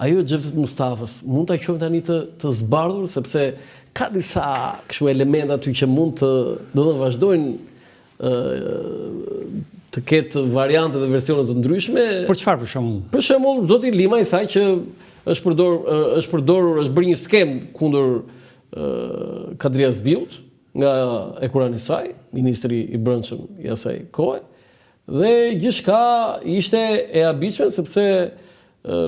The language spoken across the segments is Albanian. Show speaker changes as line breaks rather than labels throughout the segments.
Ajo e Xhevdet Mustafës, mund ta quajmë tani të të zbardhur sepse ka disa kështu elemente aty që mund të, do të vazhdojnë ë të ketë variante dhe versione të ndryshme.
Për çfarë për shembull?
Për shembull, zoti Limaj tha që është përdor është përdorur, është bërë një skemë kundër Kadri Hazbiut nga Hekuran Isai, ministri i Brendshëm i asaj kohe. Dhe gjithçka ishte e habitshme sepse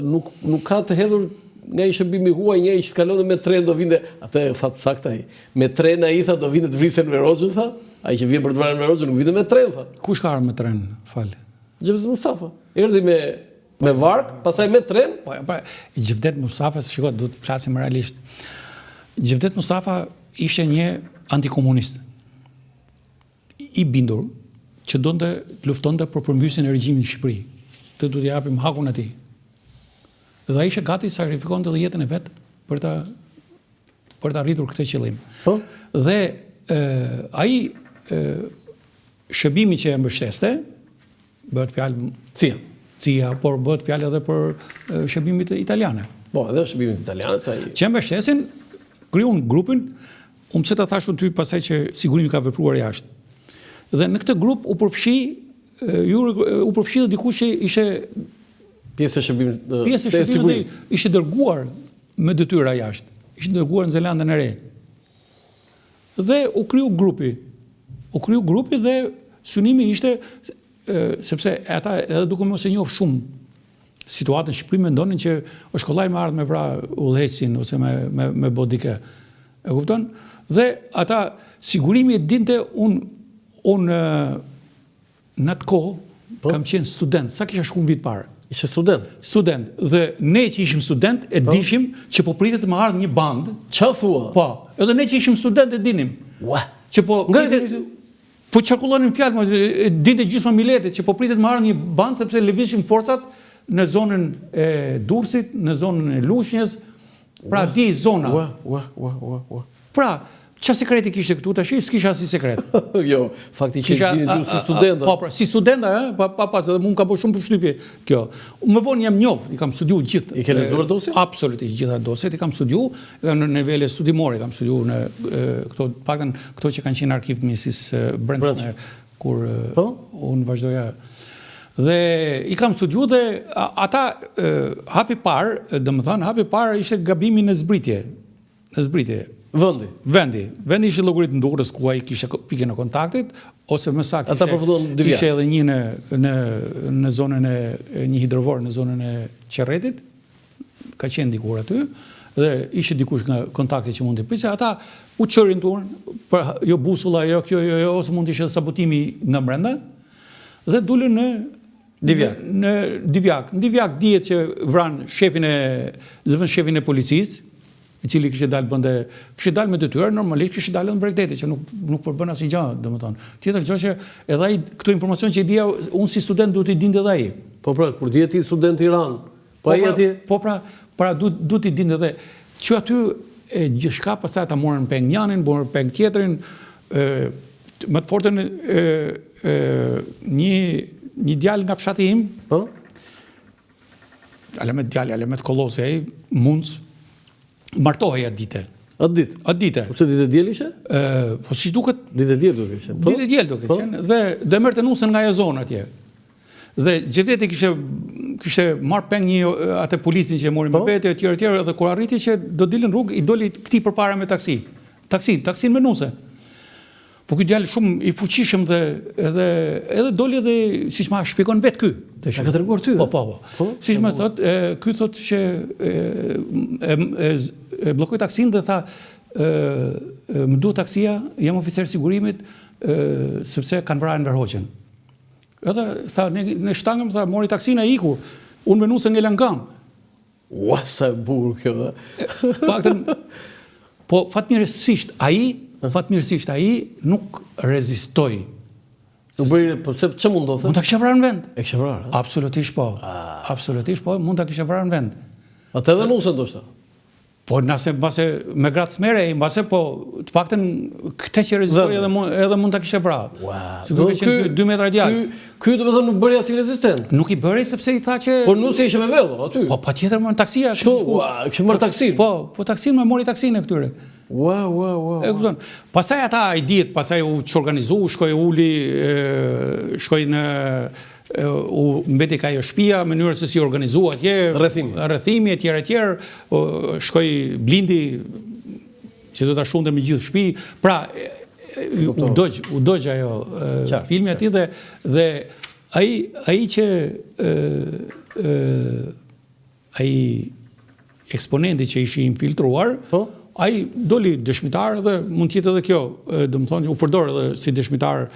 nuk nuk ka të hedhur nga një shërbim i huaj njeri që të kalonte me tren do vinte, atë e tha të saktë ai. Me tren ai tha do vinte të vriste Enver Hoxhën tha, ai që vjen për të vrarë Enver Hoxhën nuk vinte me tren tha.
Kush ka ardhur me tren, fal?
Xhevdet Mustafa. Erdhi me me varkë, pastaj me tren.
Po, po, Xhevdet Mustafa, shiko, duhet të flasim realisht. Xhevdet Mustafa ishte një antikomunist. i bindur që donte të luftonte për përmbysjen e regjimit në Shqipëri, të duhet t'i japim hakun atij. Dhe ai ishte gati të sakrifikonte edhe jetën e vet për ta për të arritur këtë qëllim.
Po.
Dhe e, ai e, shërbimi që e mbështeste, Bëhet fjalë
CIA.
CIA, por bëhet fjalë edhe për shërbimet italiane.
Po, edhe shërbimet italiane, sa
i... Që mbështesin, krijuan grupin, unë pse ta thashë unë ty pastaj që sigurimi ka vepruar jashtë. Dhe në këtë grup u përfshi, ju, u përfshi dhe dikush që ishte
pjesë e shërbimit
pjesë e shërbimit dhe ishte dërguar me detyra jashtë. Ishte dërguar në Zelandën e Re. Dhe u kriju grupi. U kriju grupi dhe synimi ishte sepse ata edhe duke mos e njohur shumë situatën në Shqipëri mendonin që është kollaj me ardhë me vra udhëheqësin ose me me me bo dikë. E kupton? Dhe ata sigurimi e dinte un un Në atë kohë po. kam qenë student, sa kisha shku në vit
parë. Ishe student?
Student. Dhe ne që ishim student e po. dishim që po pritet me ardhë një
bandë. Ça
thua? Po. Edhe ne që ishim student e dinim.
Ua.
Që po Nga pritet, po qarkullonin fjalë, e dinte gjysma miletit që po pritet me ardhë një bandë sepse lëvizshin forcat në zonën e Durrësit, në zonën e Lushnjës, Pra di zona.
Ua, ua, ua, ua,
ua. Pra, ça sekreti kishte këtu tash? S'kisha asnjë
sekret. jo, fakti që dini ju si
studenta. Po, pra, si studenta, ë, pa pa pas, edhe mua më ka bërë shumë përshtypje kjo. Më vonë jam njoh, i kam studiuar
gjithë. I ke lexuar dosjet?
Absolutisht gjitha dosjet i kam studiuar, edhe në nivele studimore i kam studiuar në këto paktën këto që kanë qenë në arkiv të Ministrisë së Brendshme kur po? unë vazhdoja dhe i kam studiu dhe ata hapi parë, domethënë, hapi parë ishte gabimi në zbritje, në
zbritje. Vendi?
Vendi. Vendi ishte llogarit në Durrës, ku ai kishte pikën e kontaktit, ose më saktë ishte, ishte edhe një në, në, në zonën e një hidrovor, në zonën e Qerretit, ka qenë dikur aty dhe ishte dikush nga kontakti që mund të priste, ata u çorientuan, për, jo busulla, jo kjo, jo, jo, ose mund të ishte sabotimi nga brenda, dhe dulën në
Divjak.
Në Divjak. Në Divjak dihet që vranë shefin e zëvendës shefin e policisë, i cili kishte dalë bënte, kishte dalë me detyrë, normalisht kishte dalë në bregdetit, që nuk nuk përbën asnjë gjë, domethënë. Tjetër gjë që edhe ai këto informacion që i dija unë si student duhet t'i dinte edhe
ai. Po pra, kur dije ti student Tiranë, Po ai
pra, atje? Po pra, pra duhet duhet t'i dinte edhe që aty e gjithçka pastaj ata morën peng njanin, morën peng tjetrin, ë më të fortën ë ë një një djalë nga fshati im.
Po.
Alamet djali, Alamet Kollosi ai, mundës martohej atë
ditë. Atë
ditë. Atë
ditë. Po pse ditë e diel ishte?
Ë, po siç
duket, ditë e diel do të
ishte. Po? Ditë e diel do të po? qenë dhe do merrte nusen nga ajo zonë atje. Dhe Xhevdeti kishte kishte marrë peng një atë policin që e mori me po? vete etj etj dhe kur arriti që do dilin në rrugë i doli këtij përpara me taksi. Taksi, taksin me nuse. Po ky djalë shumë i fuqishëm dhe edhe edhe doli edhe siç ma shpjegon vetë
ky. Ta ka treguar
ty? Po, po, po. po siç më thot, e, ky thot që e, e, e, e bllokoi taksin dhe tha e, e, më duhet taksia, jam oficer sigurimit, e, sepse kanë vrarë Enver Hoxhën. Edhe tha ne ne shtangëm tha mori taksinë e iku. Unë me nuse ngela në
këmbë. Ua, sa e bukur kjo
dhe. Paktën po fatmirësisht ai, fatmirësisht ai nuk rezistoi.
Nuk bëri, po pse ç'mund
ndodhte? Mund ta kishte vrarë në
vend. E kishte vrarë.
Absolutisht po. Ah. Absolutisht po, mund ta kishte vrarë në
vend. Atë edhe nusen ndoshta.
Po nëse mbase me gratë s'merrej, mbase po të paktën këtë që rezistoi edhe mund edhe mund ta kishte
vra.
Ua, se ky ka qenë 2 metra
djalë. Ky ky domethënë nuk bëri asnjë
rezistencë. Nuk i bëri sepse i tha
që Po nusja ishte me vello
aty. Po patjetër më
taksia. Shko, ua, kishte marrë
taksin. Po, po taksin më mori taksinë e këtyre.
Ua, ua, ua.
E kupton. Pastaj ata i dihet, pastaj u çorganizu, shkoi uli, shkoi në u mbeti ka ajo shtëpia, mënyra se si u organizua
atje, rrethimi,
rrethimi etj etj, shkoi Blindi që do ta shuante me gjithë shtëpi. Pra u dogj, u dogj ajo filmi aty dhe dhe ai ai që ë ë Ai eksponenti që ishi infiltruar,
po?
ai doli dëshmitar dhe mund të jetë edhe kjo, domethënë u përdor edhe si dëshmitar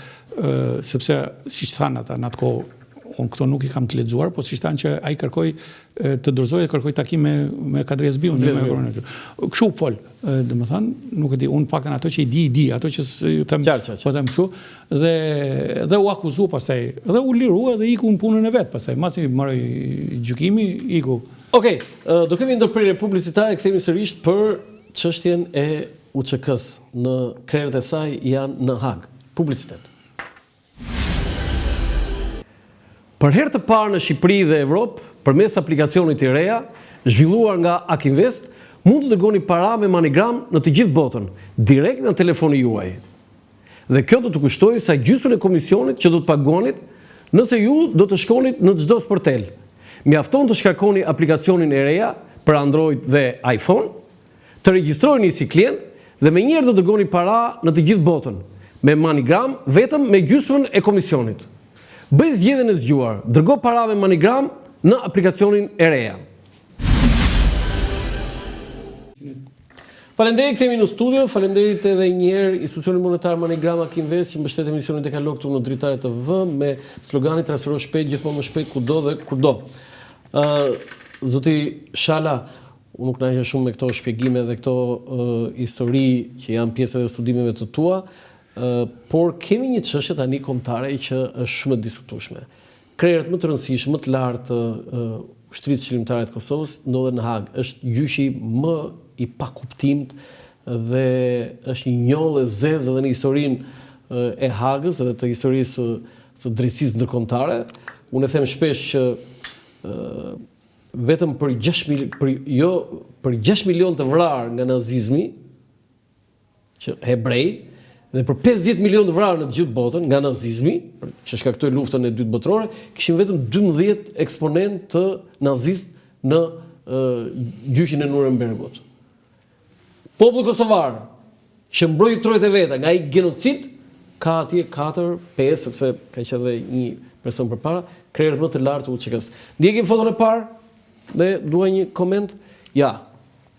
sepse siç thanë ata në atë kohë, unë këto nuk i kam të lexuar, po siç thanë që ai kërkoi të dorëzohej, kërkoi takim me me Kadri Hazbiun, me me Kështu u fol, domethënë, nuk e di, unë paktën ato që i di, i di, ato që ju them, po them kështu, Dhe dhe u akuzu pastaj dhe u lirua dhe iku në punën e vet pastaj, masi mbaroi gjykimi, iku.
Okej, do kemi ndërprerje publicitare, kthehemi sërish për çështjen e UÇK-së, në krerët e saj janë në Hagë. Publicitet. Për herë të parë në Shqipëri dhe Evropë, përmes aplikacionit IREA, zhvilluar nga Akinvest, mund të dërgoni para me MoneyGram në të gjithë botën, direkt nga telefoni juaj. Dhe kjo do të kushtojë sa gjysmën e komisionit që do të paguanit nëse ju do të shkonit në çdo sportel. Mjafton të shkarkoni aplikacionin IREA për Android dhe iPhone, të regjistroheni si klient dhe menjëherë do dërgoni para në të gjithë botën, me MoneyGram vetëm me gjysmën e komisionit. Bëj zgjedhjen e zgjuar, dërgo para me MoneyGram në aplikacionin IREA. Faleminderit, kthehemi në studio. Faleminderit edhe një herë institucionit monetar MoneyGram Akinvest që mbështet emisionin Dekalog këtu në Dritare TV me sloganin transfero shpejt, gjithmonë më shpejt kudo dhe kurdo. Ë zoti Shala, unë nuk kënaqem shumë me këto shpjegime dhe këto uh, histori që janë pjesë edhe studimeve të tua, uh, por kemi një çështje tani kombëtare që është shumë e diskutueshme. Krerët më të rëndësishëm, më të lartë të Ushtrisë Çlirimtare të Kosovës ndodhen në Hagë. Është gjyqi më i pakuptimtë dhe është një njollë e zezë edhe në historinë e Hagës edhe të historisë së drejtësisë ndërkombëtare. Unë e them shpesh që vetëm për 6 mil, për jo për 6 milion të vrarë nga nazizmi, që hebrej dhe për 50 milionë të vrarë në të gjithë botën nga nazizmi, që shkaktoi luftën e dytë botërore, kishim vetëm 12 eksponentë të nazistë në gjyqin e Nurembergut. Populli kosovar që mbrojti trojet e veta nga ai gjenocid ka atje 4, 5, sepse ka qenë dhe një person përpara, krerët më të lartë të UÇK-së. Ndjekim foton e parë dhe dua një koment. Ja,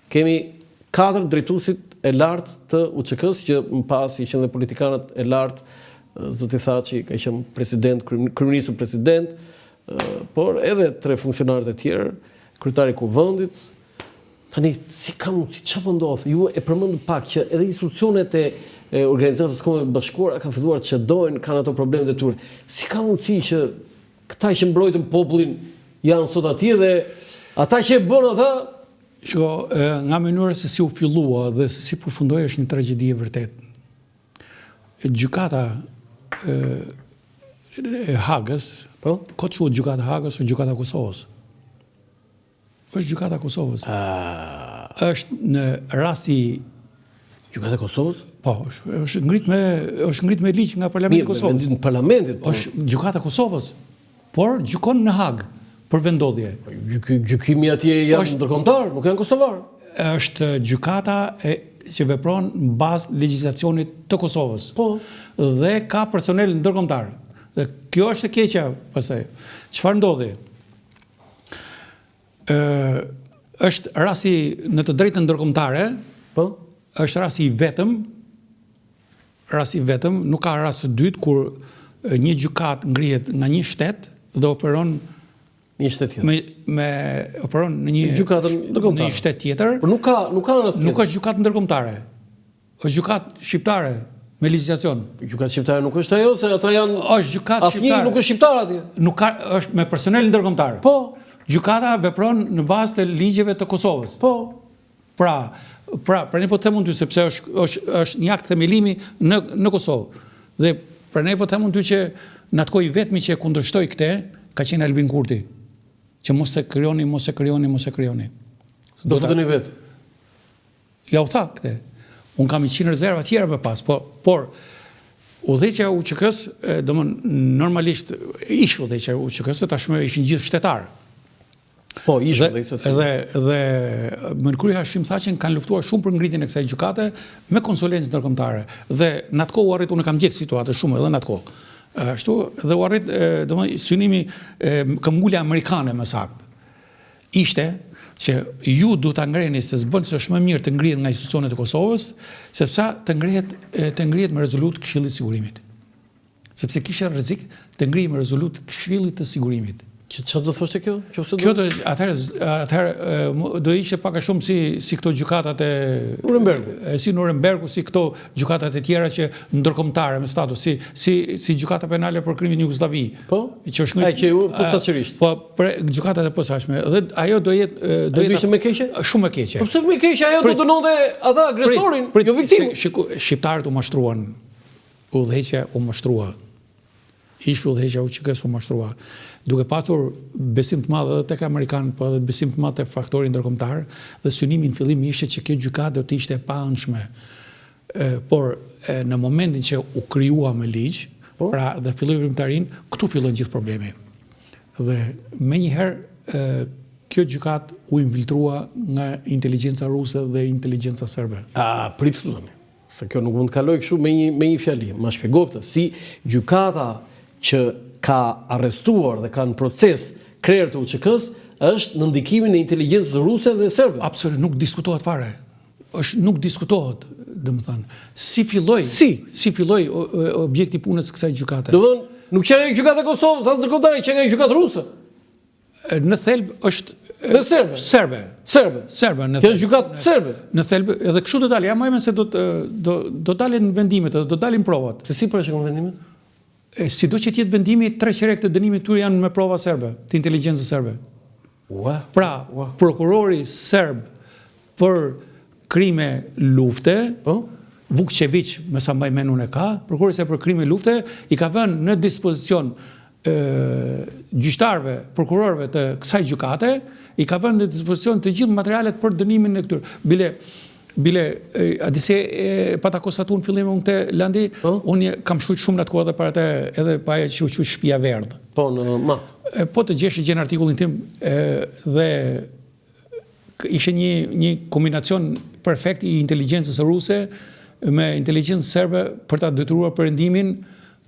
Kemi katër drejtuesit e lartë të UÇK-së që më pas i qenë dhe politikanët e lartë, zoti Thaçi ka qenë president, kryeministër president, por edhe tre funksionarët e tjerë, kryetari i Kuvendit. Tani si ka mundësi, çfarë po ndodh? Ju e përmendët pak që edhe institucionet e Organizatës së Kombeve të Bashkuara kanë filluar të çedojnë, kanë ato problemet e tyre. Si ka mundësi që këta që mbrojtën popullin janë sot atje dhe ata që e bënë ata
Shiko, nga mënyra se si u fillua dhe se si përfundoi është një tragjedi e vërtetë. Gjykata e, e Hagës,
po?
Kot quhet Gjykata e Hagës o Gjykata e Kosovës. Është Gjykata e Kosovës.
A...
Është në rasti
Gjykata e Kosovës?
Po, është, është ngrit me është ngrit me ligj nga Parlamenti i
Kosovës. Mirë, me parlamentit.
Po. Është Gjykata e Kosovës. Por gjykon në Hagë për vendndodhje.
Gjykimi atje janë ndërkombëtar, nuk janë
kosovar. Është gjykata e që vepron në bazë legjislacionit të Kosovës.
Po.
Dhe ka personel ndërkombëtar. Dhe kjo është e keqja pastaj. Çfarë ndodhi? Ë është rasti në të drejtën ndërkombëtare,
po,
është rasti i vetëm Rast i vetëm, nuk ka rast të dytë kur një gjykatë ngrihet nga një shtet dhe operon
një shtet
tjetër. Me me operon në një
gjykatë ndërkombëtare.
Në një shtet tjetër.
Por nuk ka nuk ka
rast tjetër. Nuk është gjykatë ndërkombëtare. Është gjykatë shqiptare me legjislacion.
Gjykatë shqiptare nuk është ajo se ata janë
është gjykatë
shqiptare. Asnjë nuk është shqiptar
atje. Nuk ka është me personel ndërkombëtar.
Po.
Gjykata vepron në bazë të ligjeve të Kosovës.
Po.
Pra, pra, prandaj po të them unë ty sepse është është është një akt themelimi në në Kosovë. Dhe prandaj po të them unë ty që në atë kohë i vetmi që e kundërshtoi këtë ka qenë Albin Kurti. Që mos e krijoni, mos e krijoni, mos e krijoni.
Do të dëni vetë.
Ja u tha këtë. Unë kam 100 rezerva tjera më pas, po, por udhëheqja e UÇK-së, domthon normalisht ish udhëheqja e UÇK-së tashmë ishin gjithë shtetarë.
Po, ish udhëheqja.
Dhe dhe me në krye Hashim Thaçin kanë luftuar shumë për ngritjen e kësaj gjykate me konsulencë ndërkombëtare. Dhe në atë kohë u arrit, unë kam ndjek situatën shumë edhe në atë kohë. Ashtu dhe u arrit, domethënë synimi këmbgulja amerikane më saktë. Ishte që ju duhet ta ngreni se s'bën se është më mirë të ngrihet nga institucionet e Kosovës, sesa të ngrihet të ngrihet me rezolutë Këshillit të Sigurimit. Sepse kishte rrezik të ngrihej me rezolutë Këshillit të
Sigurimit. Që çfarë do thoshte
kjo? Qofse do Kjo do atëherë atëherë do ishte pak a shumë si si këto gjykatat e
Nurembergu.
Si Nurembergu, si këto gjykatat e tjera që ndërkombëtare me status, si si si gjykata penale për krimin në Jugosllavi.
Po.
Që është
ngrit. Ai që u posaçërisht.
Po, për gjykatat e posaçme dhe ajo do jetë
do jetë ishte më keqe?
Shumë më keqe.
Po pse më keqe ajo do dënonte ata agresorin, jo viktimën.
Shqiptarët u mashtruan. Udhëheqja u mashtrua. Ish udhëheqja e UÇK-së u mashtrua. Duke patur besim të madh edhe tek amerikanët, po edhe besim të madh te faktori ndërkombëtar, dhe synimi në fillim ishte që kjo gjykatë do të ishte e paanshme. Por në momentin që u krijua me ligj, po. pra dhe filloi veprimtarinë, këtu fillon gjithë problemi. Dhe menjëherë kjo gjykatë u infiltrua nga inteligjenca ruse dhe inteligjenca serbe.
A prit këtu tani. Se kjo nuk mund të kalojë kështu me një me një fjali. Ma shpjego këtë, si gjykata që ka arrestuar dhe ka në proces krerë të UÇK-së është në ndikimin e inteligjencës ruse dhe
serbe. Absolut, nuk diskutohet fare. Është nuk diskutohet, domethënë, si filloi,
si
si filloi objekti i punës së kësaj gjykate.
Domethënë, nuk qenka gjykata e Kosovës, as ndërkombëtare, qenka gjykatë ruse.
Në thelb është
Dhe serbe.
Serbe.
Serbe.
Serbe
në. Kjo është gjykatë serbe.
Në thelb edhe kështu do dalë, ja më se do të do do dalin vendimet, edhe do dalin provat.
Se si parashikon vendimet?
E, sido që të jetë vendimi, tre çerek të dënimit këtyre janë me prova serbe, të inteligjencës serbe.
Ua.
Pra, ua. prokurori serb për krime lufte,
po?
Vukçeviq, me sa mbaj mend unë e ka, prokurori serb për krime lufte i ka vënë në dispozicion gjyqtarëve, prokurorëve të kësaj gjykate, i ka vënë në dispozicion të gjithë materialet për dënimin e këtyre. Bile, bile, a di se e pata konstatu në fillim unë këtë Landi, po? unë kam shkruajt shumë në atë kohë edhe për atë, edhe pa ajo që u quajt shtëpia e
verdhë. Po, në
Mat. Po të gjesh e gjen artikullin tim e, dhe Ishte një një kombinacion perfekt i inteligjencës ruse me inteligjencën serbe për ta detyruar perëndimin,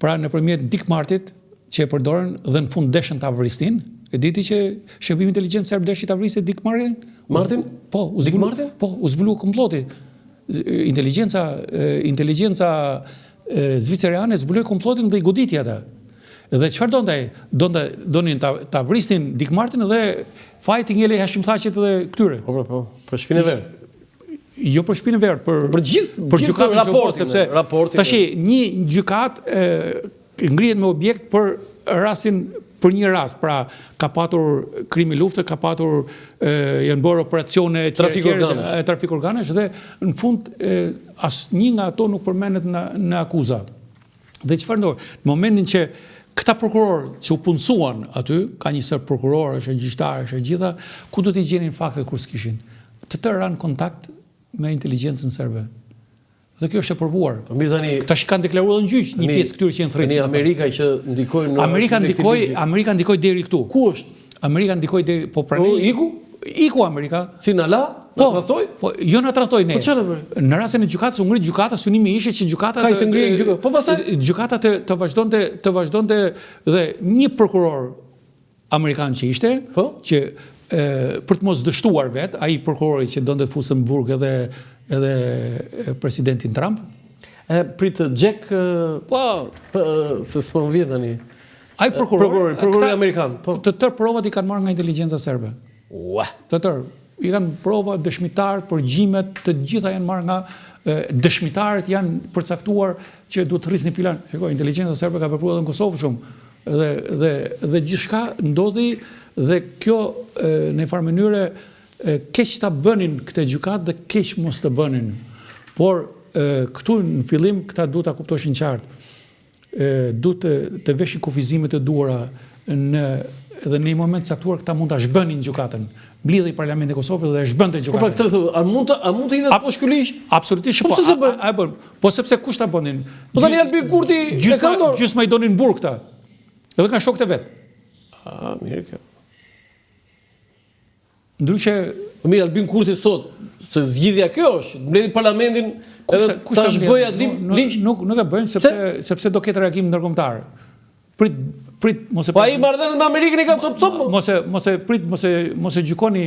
pra nëpërmjet Dick Martit që e përdorën dhe në fund deshën ta vrisnin. E di ti që shërbimi inteligjent serb deshi ta vriste Dick
Martin? Martin?
Po,
u zbulu, Martin?
Po, u zbulua komploti. Inteligjenca inteligjenca zvicerane zbuloi komplotin dhe i goditi ata. Dhe çfarë donte ai? Donte donin ta ta vrisnin Dick Martin dhe faji t'i ngelej Hashim Thaçit dhe
këtyre. Po, po, po, për shpinë e verdhë.
Jo për shpinë e verdhë,
për për gjithë
për gjykatën që u sepse raportin. Tashi një gjykatë ngrihet me objekt për rastin për një rast, pra ka patur krime lufte, ka patur janë bërë operacione
e trafik organesh,
trafik organesh dhe në fund asnjë nga ato nuk përmendet në në akuza. Dhe çfarë ndodh? Në momentin që këta prokurorë që u punësuan aty, ka një sërë prokurorësh e gjyqtarësh e gjitha, ku do t'i gjenin faktet kur s'kishin? Të tërë ranë në kontakt me inteligjencën serbe. Dhe kjo është e provuar.
Po mirë tani,
tash kanë deklaruar edhe në gjyq një pjesë këtyre që janë
thërritur. Tani Amerika që ndikoi
në Amerika ndikoi, Amerika ndikoi deri këtu.
Ku është?
Amerika ndikoi deri, po
prandaj po, iku?
Iku Amerika.
Si na la?
Na po, tradhtoi? Po, jo na tradhtoi ne.
Po çfarë bëri?
Në rastin e gjykatës u ngrit gjykata, synimi ishte që gjykata
të të ngrihej gjykata. Po pastaj
gjykata të të vazhdonte të vazhdonte dhe një prokuror amerikan që ishte,
po?
që e, për të mos dështuar vet, ai prokurori që donte të fuste në burg edhe edhe presidentin Trump.
E prit Jack
po,
po se s'po më vjen tani.
Ai
prokurori, prokurori, prokurori amerikan,
po. Të tërë provat i kanë marrë nga inteligjenca serbe.
Ua.
Të tërë. I kanë prova, dëshmitarët, përgjimet, të gjitha janë marrë nga dëshmitarët janë përcaktuar që duhet të thërrisni filan. Shiko, inteligjenca serbe ka vepruar edhe në Kosovë shumë. Dhe dhe dhe gjithçka ndodhi dhe kjo në një farë mënyre Keq ta bënin këtë gjykatë dhe keq mos të bënin. Por këtu në fillim këta duhet ta kuptoshin qartë. Duhet të, të veshin kufizimet e duhura në edhe në një moment të caktuar këta mund ta zhbënin gjykatën. Mblidhej Parlamenti i Kosovës dhe e zhbënte
gjykatën. Po pra këtë thotë, a mund të a mund të hidhet poshtë ky ligj?
Absolutisht po.
Po
a, a e bën? Po sepse kush ta bënin?
Po tani Albin Kurti e ka
dorë. Gjysma i donin burg këta. Edhe kanë shokët e vet.
A, mirë kjo.
Ndryshe,
Po mirë Albin Kurti sot se zgjidhja kjo është, të mbledhë parlamentin edhe ta zhbëjë atë
ligj. Nuk nuk e bëjnë sepse sepse do ketë reagim ndërkombëtar. Prit prit
mos e Po ai marrëdhëniet me Amerikën i ka cop cop.
Mos e mos e prit mos e mos e gjykoni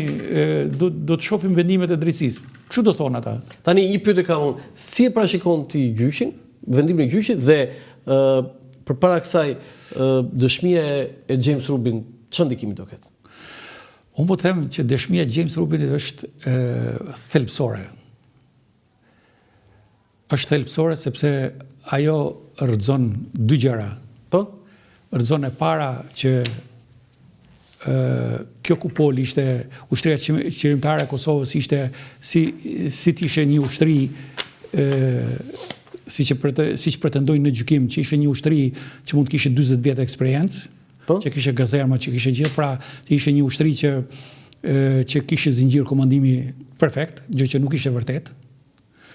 do do të shohim vendimet e drejtësisë. Kështu do thonë ata.
Tani një pyetje kam unë, si e parashikon ti gjyqin, vendimin e gjyqit dhe ë përpara kësaj dëshmia e James Rubin, çfarë ndikimi do ketë?
Unë po të them që dëshmia e James Rubinit është e, thelbësore. Është thelbësore sepse ajo rrëzon dy gjëra.
Po?
Rrëzon e para që ë kjo kupolë ishte ushtria çlirimtare e Kosovës ishte si si të ishte një ushtri ë siç e prete, siç pretendojnë në gjykim që ishte një ushtri që mund të kishte 40 vjet eksperiencë,
Po?
Që kishte gazerma, që kishte gjithë, pra të ishte një ushtri që që kishte zinxhir komandimi perfekt, gjë që nuk ishte vërtet.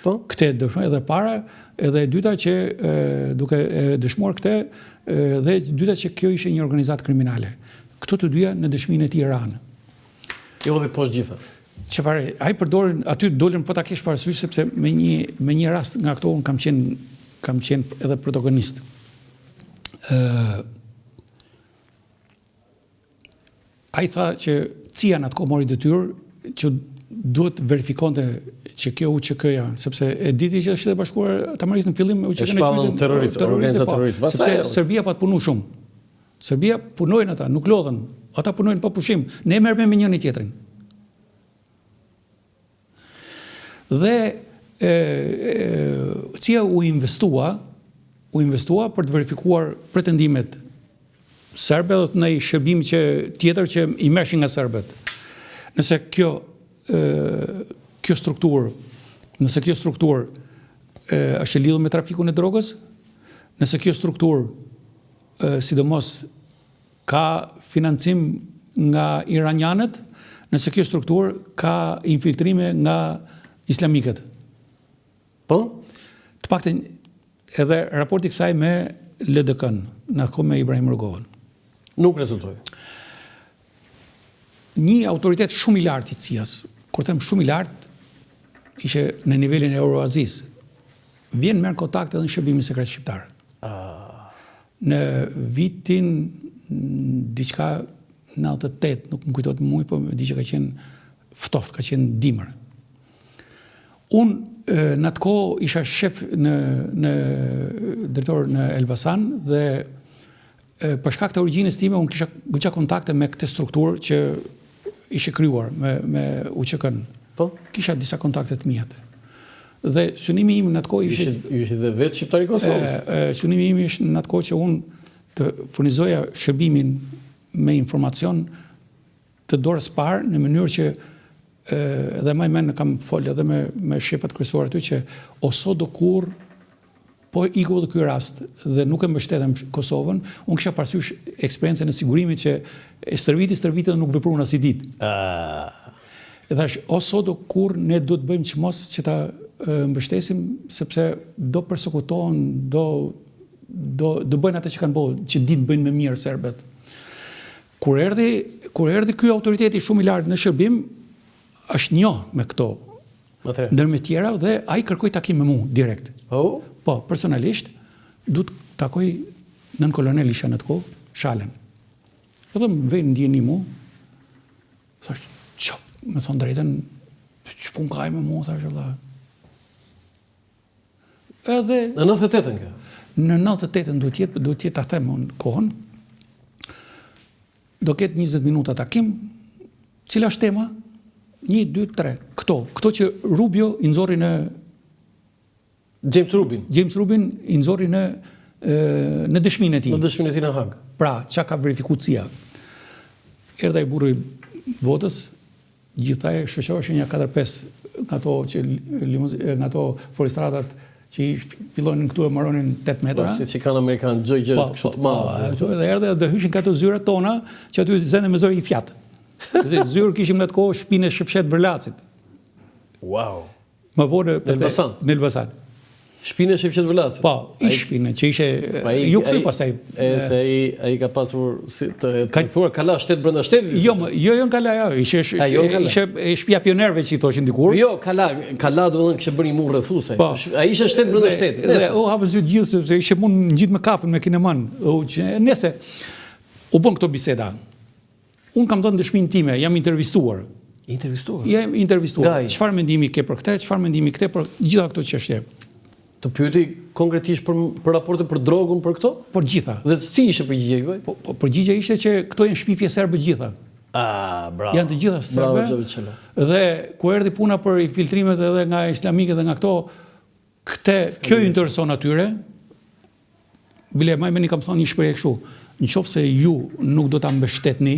Po?
Këtë e dëshmoi edhe para, edhe e dyta që e, duke e dëshmuar këtë, dhe e dyta që kjo ishte një organizatë kriminale. Këto të dyja në dëshminë e tij ranë.
Jo dhe poshtë gjitha.
Çfarë ai përdorin aty dolën po ta kesh parasysh sepse me një me një rast nga këto un kam qenë kam qenë edhe protagonist. Ë ai tha që CIA në atë kohë mori detyrë që duhet të verifikonte që kjo UÇK-ja, sepse e diti që Shtetet e Bashkuara të Amerikës në fillim
UÇK-në e quajtën terrorist, organizatë
po,
terroriste.
Sepse Serbia pat punu shumë. Serbia punojnë ata, nuk lodhen. Ata punojnë pa pushim. Ne merremi me njëri tjetrin. Dhe e, e, CIA u investua, u investua për të verifikuar pretendimet serbe dhe të ndonjë shërbimi që tjetër që i merrshin nga serbët. Nëse kjo e, kjo strukturë, nëse kjo strukturë e, është e lidhur me trafikun e drogës, nëse kjo strukturë e, sidomos Ka financim nga iranianët, nëse kjo strukturë ka infiltrime nga islamikët.
Po?
Të paktën edhe raporti i kësaj me LDK-n, në atë kohë me Ibrahim Rugovën.
Nuk rezultoi.
Një autoritet shumë i lartë i CIA-s, kur them shumë i lartë, ishte në nivelin e Euroazisë. Vjen merr kontakt edhe në shërbimin sekret shqiptar.
Ah.
Në vitin diçka 98, nuk më kujtohet muaji, po di që ka qenë ftohtë, ka qenë dimër. Unë në atë kohë isha shef në në drejtor në Elbasan dhe për shkak të origjinës time unë kisha goxha kontakte me këtë strukturë që ishte krijuar me me UÇK-n.
Po.
Kisha disa kontakte të mia. Dhe synimi im në atë kohë
ishte ju ishit dhe vetë shqiptar i Kosovës.
E, synimi im ishte në atë kohë që unë të furnizoja shërbimin me informacion të dorës parë në mënyrë që edhe mbaj mend kam fol edhe me me shefat kryesorë aty që o sot o kurrë po iku edhe ky rast dhe nuk e mbështetëm Kosovën, unë kisha parasysh eksperiencën e sigurimit që e stërviti stërviti dhe nuk vepruan asnjë ditë.
Ah.
E thash, o sot o kurrë ne duhet të bëjmë çmos që ta mbështesim sepse do persekutohen, do do do bëjnë atë që kanë bërë, që dinë të bëjnë më mirë serbët. Kur erdhi, kur erdhi ky autoriteti shumë i lartë në shërbim, është njoh me këto. Ndër me tjera dhe ai kërkoi takim me mua direkt.
Oh?
Po, personalisht du të takoj nënkolonel isha në atë kohë, Shalën. Edhe më vjen në dijeni mu, thash, që, me thonë drejtën, ç'punë ka ai me mua, thash, Allah.
Edhe në 98-ën kjo.
Në 98-ën duhet të jetë, duhet të jetë ta them unë kohën. Do ketë 20 minuta takim. Cila është tema? 1 2 3. Këto, këto që Rubio i nxori në
James Rubin.
James Rubin i nxori në në dëshminë e tij.
Në dëshminë e tij në Hagë.
Pra, çka ka verifikuar CIA. Erdhi ai burri i botës. Gjithë e shoqëroheshin nja 4-5 nga ato që nga ato fuoristradat që i fillonin këtu e mbaronin 8 metra.
Po, siç i kanë amerikanët çdo gjë
po,
kështu
po,
të madhe.
Po, edhe erdhe do hyshin ka ato zyrat tona, që aty zënë me zor një Fiat. Dhe zyrë kishim në atë kohë shpinë e Shefqet Vërlacit.
Wow.
Më vonë
në Elbasan.
Në Elbasan.
Shpinë e Shefqet
Vërlacit. Po, i shpinë që ishte po, ju kthy pastaj.
E se ai ai ka pasur si të ka thua kala shtet brenda shtetit.
Jo, më, jo, jo në kala, jo, ishte ishte jo, ishte shtëpia pionierëve që i thoshin
dikur. Jo, kala, kala domethënë kishte bërë një mur rrethues. Po. Ai ishte shtet brenda shtetit.
Dhe u hapën sytë gjithë sepse ishte mund ngjit me kafen me kineman. U që nëse u bën këto biseda. Unë kam dhënë dëshminë time, jam intervistuar.
Intervistuar?
Jam intervistuar. Çfarë mendimi ke për këtë, çfarë mendimi ke për gjitha këto çështje?
Të pyeti konkretisht për për raporte për drogën për këto?
Për gjitha.
Dhe si ishte përgjigja
juaj? Po, po përgjigja ishte që këto janë shpifje serbe gjitha.
Ah, bravo.
Janë të gjitha serbe.
Bravo,
Dhe ku erdhi puna për infiltrimet edhe nga islamike dhe nga këto, këtë kjo ju intereson atyre, Bile maj mend i kam thënë një shprehje kështu, në qoftë se ju nuk do ta mbështetni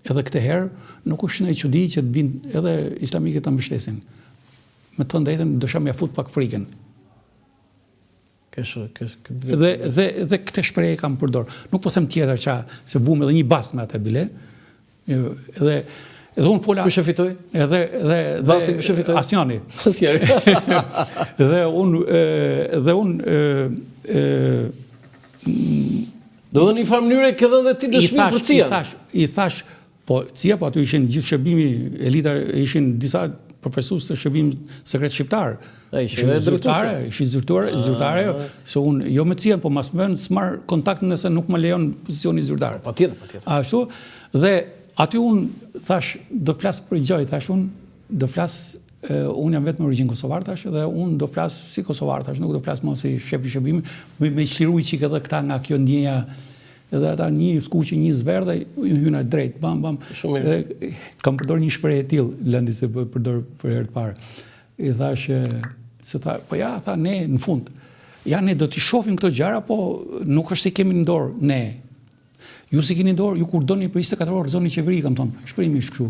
edhe këtë herë, nuk është ndonjë çudi që të vinë edhe islamikët ta mbështesin. Me të thënë drejtën, dësha me ia fut pak frikën.
Kesh, kesh,
dhe dhe dhe këtë shprehje kam përdor. Nuk po them tjetër ça, se vumë edhe një bast me atë bile. Edhe edhe unë
fola Kush e fitoi?
Edhe dhe
dhe Bastin kush e fitoi?
Asnjani.
Asnjani.
dhe unë dhe unë
ë Do në një farë mënyre ke dhënë dhe ti dëshmi për
CIA. I thash, i thash, po CIA po aty ishin gjithë shërbimi, elita ishin disa përfaqësues të shërbimit sekret shqiptar.
Ishin
zyrtare, ishin zyrtare, ah. zyrtare, se unë jo me CIA-n, po mas më s'marr kontakt nëse nuk më lejon pozicioni zyrtar.
Po, patjetër, patjetër.
Ashtu, dhe aty unë thash, do flas për gjë, thash unë, do flas unë jam vetë me origjinë kosovar thash dhe unë do flas si kosovar thash, nuk do flas më si shef i shërbimit, me, me çliru i çik edhe këta nga kjo ndjenja edhe ata një skuqe, një zverdhe, unë hyna drejt, bam bam.
Shumë
mirë. Dhe kam përdor një shprehje të tillë, Landi se po përdor për herë të parë. I thashë, se tha, po ja, tha, ne në fund, ja ne do t'i shohim këto gjëra, po nuk është se i kemi në dorë ne. Ju s'i keni në dorë, ju kur doni për 24 orë rrëzoni qeveri, kam thonë, shprehimisht kështu.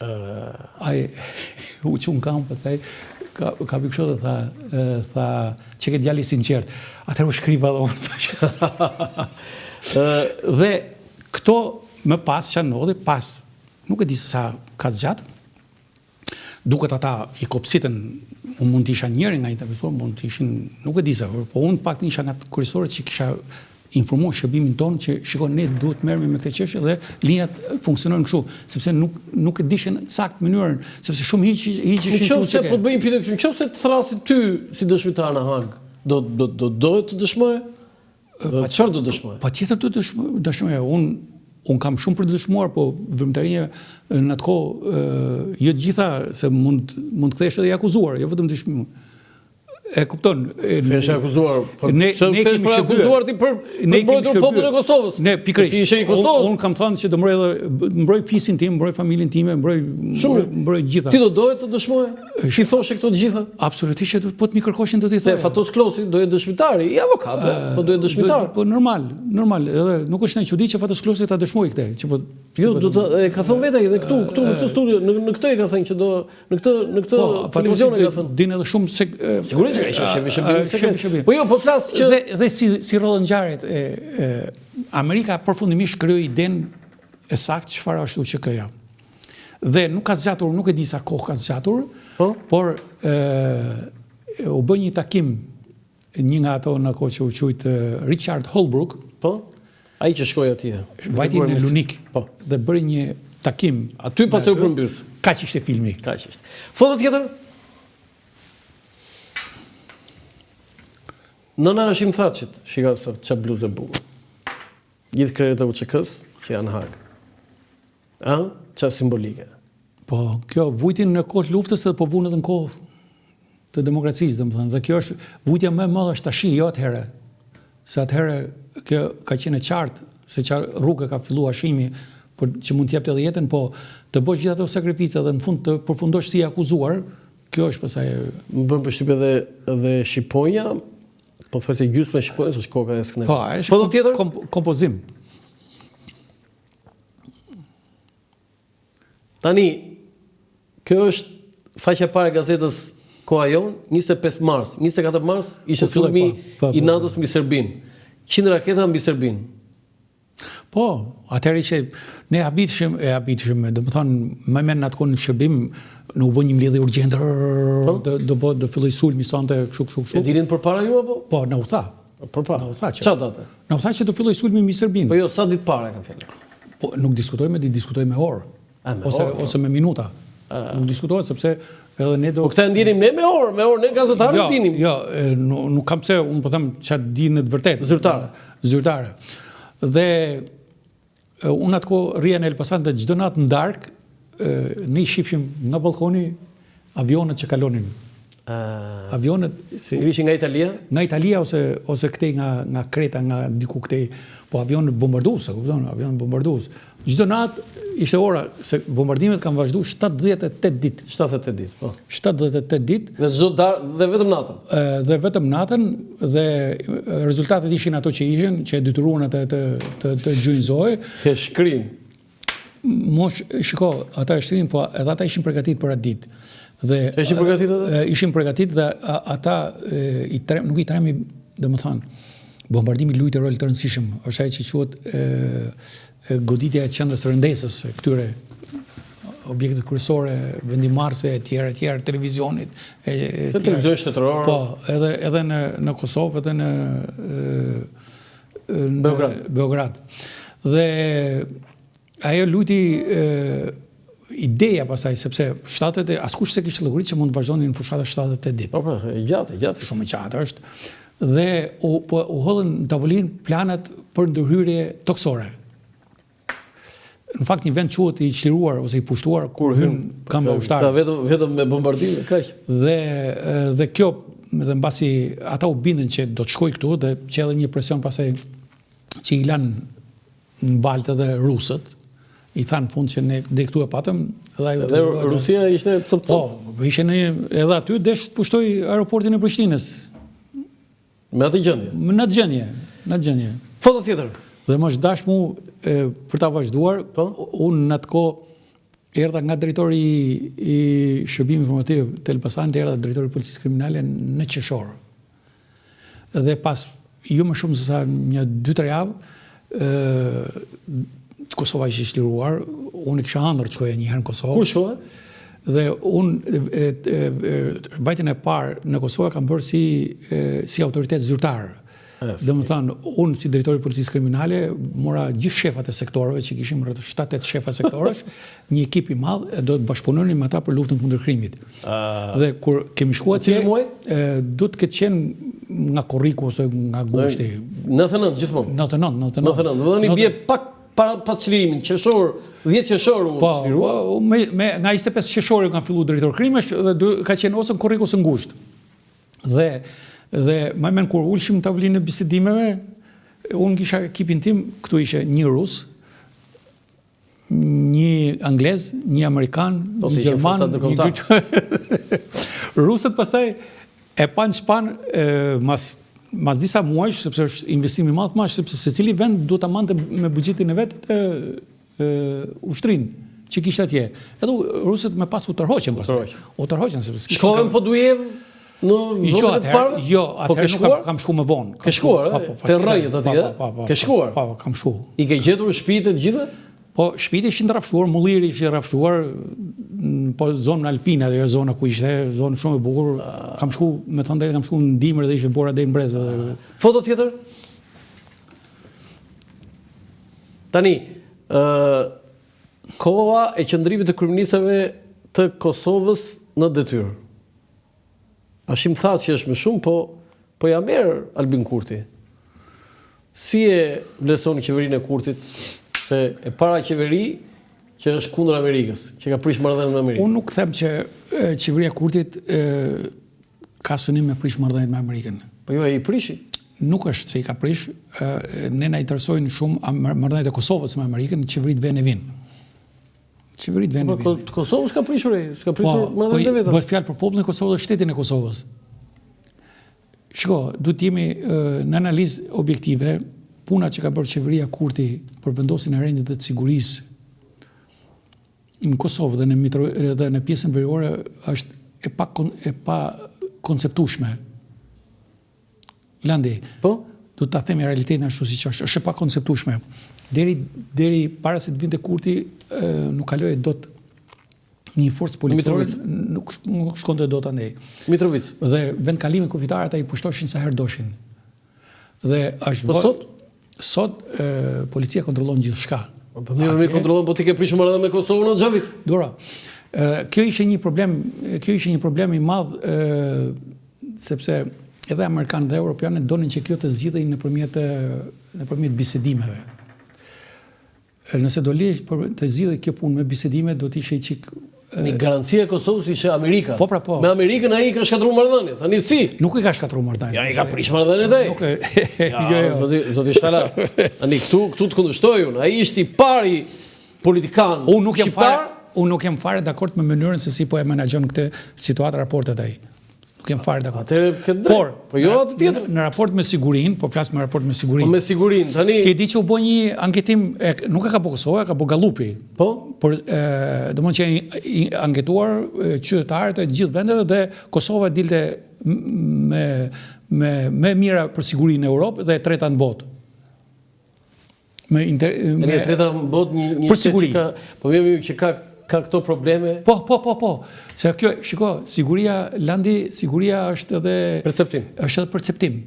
Uh... Ai u çu n'kam, pastaj ka ka kështu dhe tha, tha, qenke djalë i sinqert. Atëherë u shkriva dhe unë, thashë. dhe këto më pas që ndodhi, pas, nuk e di se sa ka zgjat, Duket ata i kopsitën, unë mund të isha njëri nga intervistuar, mund të ishin, nuk e di se, po unë pak të isha nga kryesorët që kisha informuar shërbimin tonë që shiko ne duhet të merremi me këtë çështje dhe linjat funksionojnë kështu, sepse nuk nuk e dishin saktë mënyrën, sepse shumë hiq
hiq ishin si Nëse po të bëj një pyetje kështu, nëse të thrasin ty si dëshmitar në Hagë, do do do do të dëshmoje? Pa çfarë do
dëshmoje? Patjetër do të dëshmoja. Unë un kam shumë për të dëshmuar, po veprimtarinë në atë kohë jo të gjitha se mund mund të kthehesh edhe i akuzuar, jo vetëm dëshmimin. E kupton?
Kthehesh i akuzuar. Po ne ne kemi për akuzuar ti për ne mbrojtur popullin e Kosovës.
Ne pikërisht. Ti ishe i Kosovës. Unë kam thënë që do mbroj edhe mbroj fisin tim, mbroj familjen time, mbroj
shumë
mbroj
gjitha. Ti do doje të dëshmoje? T'i thoshe këto të
gjitha? Absolutisht që po të m'i kërkoshin do t'i
thoja. Se Fatos Klosi do jetë dëshmitar, i avokat, po do jetë dëshmitar.
Po normal, normal, edhe nuk është ndonjë çudi që Fatos Klosi ta dëshmojë këtë, që
po Jo, do të e ka thënë vetë ai edhe këtu, këtu në këtë studio, në në këtë e ka thënë që do në këtë në këtë
po, televizion e ka thënë. Din edhe shumë
se sigurisht që ka qenë shefi i shërbimit. Po jo, po flas
që dhe dhe si si rrodhën ngjarjet e, e Amerika përfundimisht krijoi idenë e saktë çfarë është UÇK-ja. Dhe nuk ka zgjatur, nuk e di sa kohë ka zgjatur,
po?
por e, u bë një takim një nga ato në kohë që u quajt Richard Holbrooke.
Po. Ai që shkoi atje.
Vajti në Lunik.
Po.
Dhe bëri një takim.
Aty pastaj u përmbys.
Kaq ishte filmi.
Kaq ishte. Foto tjetër? Nëna e Hashim Thaçit, shiko sa ça bluze e bukur. Gjithë krerët e UÇK-së që janë në Hagë. Ë? Ça simbolike.
Po, kjo vujtin në kohë të luftës edhe po vunë edhe në kohë të demokracisë, domethënë, dhe kjo është vujtja më e madhe është tashi, jo atëherë. Se atëherë kjo ka qenë e qartë se ça rrugë ka filluar Hashimi, por që mund të jepte edhe jetën, po të bësh gjithë ato sakrifica dhe në fund të përfundosh si i akuzuar, kjo është pastaj
Më bën përshtypje edhe edhe shqiponja, pothuajse gjysma e shqiponjës është koka e
Skënderbeut. Po, është
Foto tjetër?
Komp kompozim.
Tani, kjo është faqja e parë e gazetës Koha Jonë, 25 mars, 24 mars ishte sulmi po, po, i po. NATO-s mbi Serbinë. 100 raketa mbi Serbinë.
Po, atëherë ishte, ne habitshim, e habitshim, domethënë, mbaj mend në atë kohë në shërbim, në u bë një mbledhje urgjente, po? do, do, do, do filloj sulmi sonte, kështu, kështu, kështu.
E dinin përpara ju apo?
Po, na u tha.
Përpara.
Na u tha që.
Ça date?
Na u tha që do filloj sulmi mbi Serbinë.
Po jo, sa ditë para e kam fjalën.
Po, nuk diskutoj me ditë, diskutoj me orë. A, me ose, orë, po. ose me minuta. A. Nuk diskutohet sepse edhe ne
do Po këtë e ndinim ne me orë, me orë ne gazetarët
jo,
dinim.
Jo, nuk, nuk kam pse, unë po them ça di në të vërtetë.
Zyrtare.
Zyrtare. Dhe unë atë kohë rrija në Elbasan dhe çdo natë në darkë ne i shifshim nga ballkoni avionët që kalonin.
Uh,
avionët
si ishin nga Italia?
Nga Italia ose ose këtej nga nga Kreta, nga diku këtej, po avionët bombardues, e kupton, avionët bombardues. Çdo natë ishte ora se bombardimet kanë vazhduar 78 ditë.
78 ditë, po.
78 ditë.
Dhe çdo darkë dhe vetëm natën.
Dhe vetëm natën dhe rezultatet ishin ato që ishin, që e detyruan atë të të të gjunjëzohej.
E shkrin.
Mos shiko, ata e shtrinë, po edhe ata ishin përgatitur për atë ditë.
Dhe ishin përgatitur
ata? Ishin përgatitur dhe ata i trem, nuk i tremi, domethënë, bombardimi luajti rol të rëndësishëm, është ai që quhet e, goditja e qendrës së rëndesës së këtyre objektet kryesore, vendimmarrëse e tjera e tjera, televizionit
e e tjera. Televizioni shtetëror.
Po, edhe edhe në në Kosovë, edhe në
në Beograd.
Beograd. Dhe ajo luajti ideja pastaj sepse 70 askush s'e kishte llogaritur që mund të vazhdonin fushata 78
ditë. Po po, e gjatë, e gjatë.
Shumë e gjatë është. Dhe u po u hodhën në tavolinë planet për ndërhyrje tokësore. Në fakt një vend quhet i çliruar ose i pushtuar kur hyn këmba
ushtarake. Ta vetëm vetëm me bombardime
kaq. Dhe dhe kjo dhe mbasi ata u bindën që do të shkojë këtu dhe që edhe një presion pastaj që i lanë në baltë edhe rusët, i thanë në fund që ne dhe këtu e patëm
dhe ajo dhe Rusia ishte
cop cop. Po, ishte në edhe aty desh të pushtojë aeroportin e Prishtinës.
Me atë gjendje.
Në atë gjendje, në atë gjendje.
Foto tjetër.
Dhe më është dash mu e, për ta vazhduar, po? unë në atë kohë erdha nga drejtori i, i shërbimit informativ të Elbasanit, erdha drejtori i policisë kriminale në qershor. Dhe pas jo më shumë se sa një 2-3 javë, ë Kosova ishte çliruar, unë e kisha ëndërr të shkoja një herë në Kosovë.
Kur shkove?
Dhe unë vajtjen e parë në Kosovë e kam bërë si si autoritet zyrtar. Domethënë, unë si drejtor i policisë kriminale mora gjithë shefat e sektorëve që kishim rreth 7-8 shefa sektorësh, një ekip i madh e do të bashkëpunonim me ata për luftën kundër krimit. Dhe kur kemi shkuar
atje,
do të ketë qenë nga korriku ose nga gushti.
99 gjithmonë.
99,
99. 99, domethënë i bie pak para pas çlirimit, qershor, 10 qershor u
po, çlirua. Po, me, me nga 25 qershori kam filluar drejtor krimesh dhe dy, ka qenë ose në korrik ose në gusht. Dhe dhe mbaj mend kur ulshim në tavolinën e bisedimeve, unë kisha ekipin tim, këtu ishte një rus, një anglez, një amerikan, po, një gjerman, një grek. Rusët pastaj e panë ç'panë mas mas disa muajsh, sepse është investim i madh, madh, sepse secili vend duhet ta mbante me buxhetin e vet të ushtrinë që kishte atje. Edhe rusët më pas u tërhoqën pastaj. U tërhoqën
sepse s'kishin. Shkove në Podujevë në
jo, vitet e parë? Jo, po atëherë nuk kam, kam shku më vonë.
Ke shkuar, po, po, te rrënjët atje? Po, po, po, ke shkuar?
Po, po, kam shku.
I ke gjetur shtëpitë të gjitha?
Po, shtëpitë ishin të rrafshuar, mulliri ishte i rrafshuar, po zonë alpine, ajo zona ku ishte, zonë shumë e bukur. Ah. Kam shku, me thënë drejtë, kam shku në dimër dhe ishte bora deri në brez.
Foto tjetër? Tani, ë koha e qëndrimit të kryeministrave të Kosovës në detyrë. Hashim Thaçi është më shumë, po po ja merr Albin Kurti. Si e vlerësoni qeverinë e Kurtit se e para qeveri që është kundër Amerikës, që ka prish marrëdhëniet me
Amerikën? Unë nuk them që qeveria e Kurtit e, ka synim me prish marrëdhëniet me Amerikën.
Po jo, e i prishi.
Nuk është se i ka prish, ne na interesojnë shumë marrëdhëniet e Kosovës me Amerikën, qeveritë vijnë e vijnë. Qeveritë
vijnë e
po,
vijnë. Po, Kosovës ka prishur ai, s'ka prishur po, marrëdhëniet
e veta. Po, bëhet fjalë për popullin e Kosovës dhe shtetin e Kosovës. Shiko, duhet të jemi në analizë objektive, puna që ka bërë qeveria Kurti për vendosjen e rendit dhe të sigurisë. në Kosovë dhe në Mitro dhe në pjesën veriore është e pa e pa konceptueshme. Landi.
Po?
Do ta themi realitetin ashtu siç është, është e pakonceptueshme. Deri deri para se të vinte Kurti, nuk kaloje dot një forcë policore, nuk nuk shkonte dot andej.
Mitrovicë.
Dhe vendkalimet kufitare ata i pushtoshin sa herë doshin. Dhe është
po sot
sot e, policia kontrollon gjithçka.
Po, po mirë, mirë kontrollon, po ti ke prishur marrëdhënie me Kosovën o Xhavit.
Dora. Ë kjo ishte një problem, kjo ishte një problem i madh ë sepse edhe amerikanët dhe europianët donin që kjo të zgjidhej nëpërmjet nëpërmjet bisedimeve. Nëse do lihej për të zgjidhej kjo punë me bisedime, do të ishte çik
Një garanci e Kosovës ishte Amerika.
Po pra po.
Me Amerikën ai i ka shkatërruar marrëdhëniet. Tani si?
Nuk i ka shkatërruar marrëdhëniet.
Ja i ka prish marrëdhëniet ai.
Nuk e.
Ja, jo, jo. Zoti zoti Shala. Tani këtu këtu të kundërshtoj unë. Ai ishte i pari politikan
unë nuk jam fare unë nuk jam fare dakord me mënyrën se si po e menaxhon këtë situatë raportet ai. Nuk jam fare dakord.
Atëherë ke drejt.
Por,
po jo atë tjetër.
Në raport me sigurinë, po flas në raport me sigurinë.
Po me sigurinë, tani
Ti e di që u bë një anketim, e, nuk e ka bë Kosova, e ka bë Gallupi.
Po,
por e, domethënë që janë anketuar qytetarët e të gjithë vendeve dhe Kosova dilte me me më e mira për sigurinë në Europë dhe e treta në botë.
Me inter, me e treta në botë një një
për siguri.
Ka, po mirë mirë që ka ka këto probleme.
Po, po, po, po. Se kjo, shiko, siguria Landi, siguria është edhe
perceptim.
Është edhe perceptim.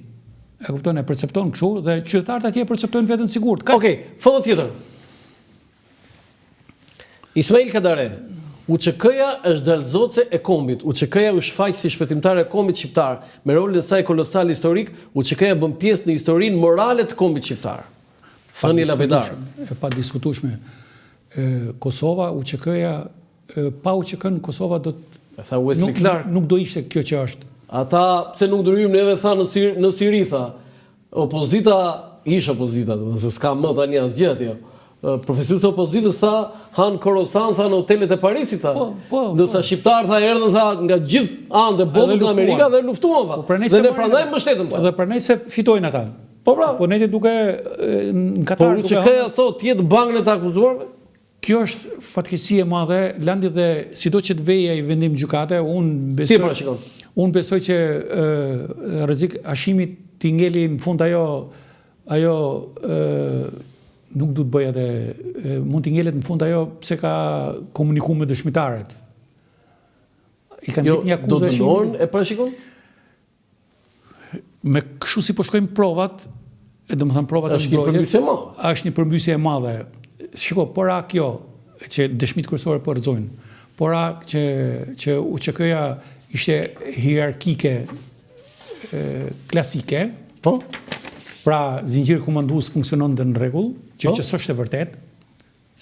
E kupton, e percepton kështu dhe qytetarët atje e perceptojnë veten sigurt.
Okej, okay, foto tjetër. Ismail Kadare, UÇK-ja është dalëzotëse e kombit. UÇK-ja u shfaq si shpëtimtare e kombit shqiptar. Me rolin e saj kolosal historik, UÇK-ja bën pjesë në historinë morale të kombit shqiptar. Thënie lapidare.
E padiskutueshme. Kosova, UÇK-ja, pa UÇK-në Kosova do
të E tha Wesley Clark.
Nuk do ishte kjo që është.
Ata pse nuk ndërhyjmë neve tha në Siri, në Siri tha. Opozita, ish opozita, domethënë se s'ka më tani asgjë atje. Përfaqësuesi i opozitës tha, han kroasan tha në hotelet e Parisit tha.
Po, po,
Ndërsa
po.
shqiptarët tha erdhën tha nga gjithë anët e botës në Amerika dhe luftuan tha.
Po,
dhe ne prandaj mbështetëm
tha. Dhe prandaj se fitojnë ata.
Po pra.
Po neti duke në
Katar po, duke. Po UÇK-ja sot të jetë bankën e të akuzuarve?
Kjo është fatkeqësi e madhe, Landi dhe sido që të vejë ai vendim gjykate, unë
besoj Si e parashikon?
Unë besoj që rrezik Hashimit t'i ngeli në fund ajo ajo ë nuk du të bëj atë mund t'i ngelet në fund ajo pse ka komunikuar me dëshmitarët.
I kanë jo, një akuzë. Do të dënohen e parashikon?
Me kështu si po shkojnë provat, e domethënë provat
e mbrojtjes. Është një përmbysje e madhe.
Është një përmbysje e madhe. Shiko, po ra kjo që dëshmitë kryesore po rrëzojnë. Po ra që që UÇK-ja ishte hierarkike e, klasike.
Po.
Pra, zinxhiri komandues funksiononte në rregull, që po. që s'është e vërtetë.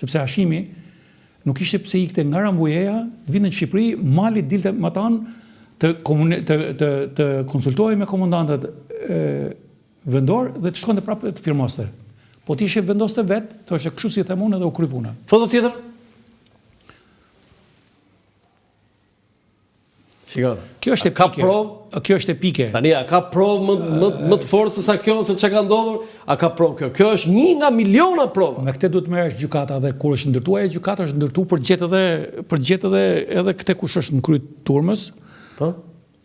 Sepse Hashimi nuk kishte pse ikte nga Rambujeja, të vinte në Shqipëri, malit dilte matanë të komune, të të të konsultohej me komandantët e vendor dhe të shkonte prapë të firmoste. Po të ishte vendoste vetë, thoshte kështu si them unë edhe u kry puna.
Foto tjetër?
Shiko. Kjo është
epike. Ka provë?
Kjo është
epike. Tani a ka provë më më më të fortë se sa kjo se çka ka ndodhur? A ka provë kjo? Kjo është një nga miliona
prova. Me këtë duhet të merresh gjykata dhe kur është ndërtuar ajo gjykata është ndërtuar për gjetë edhe për gjetë edhe edhe këtë kush është në krye të turmës.
Po.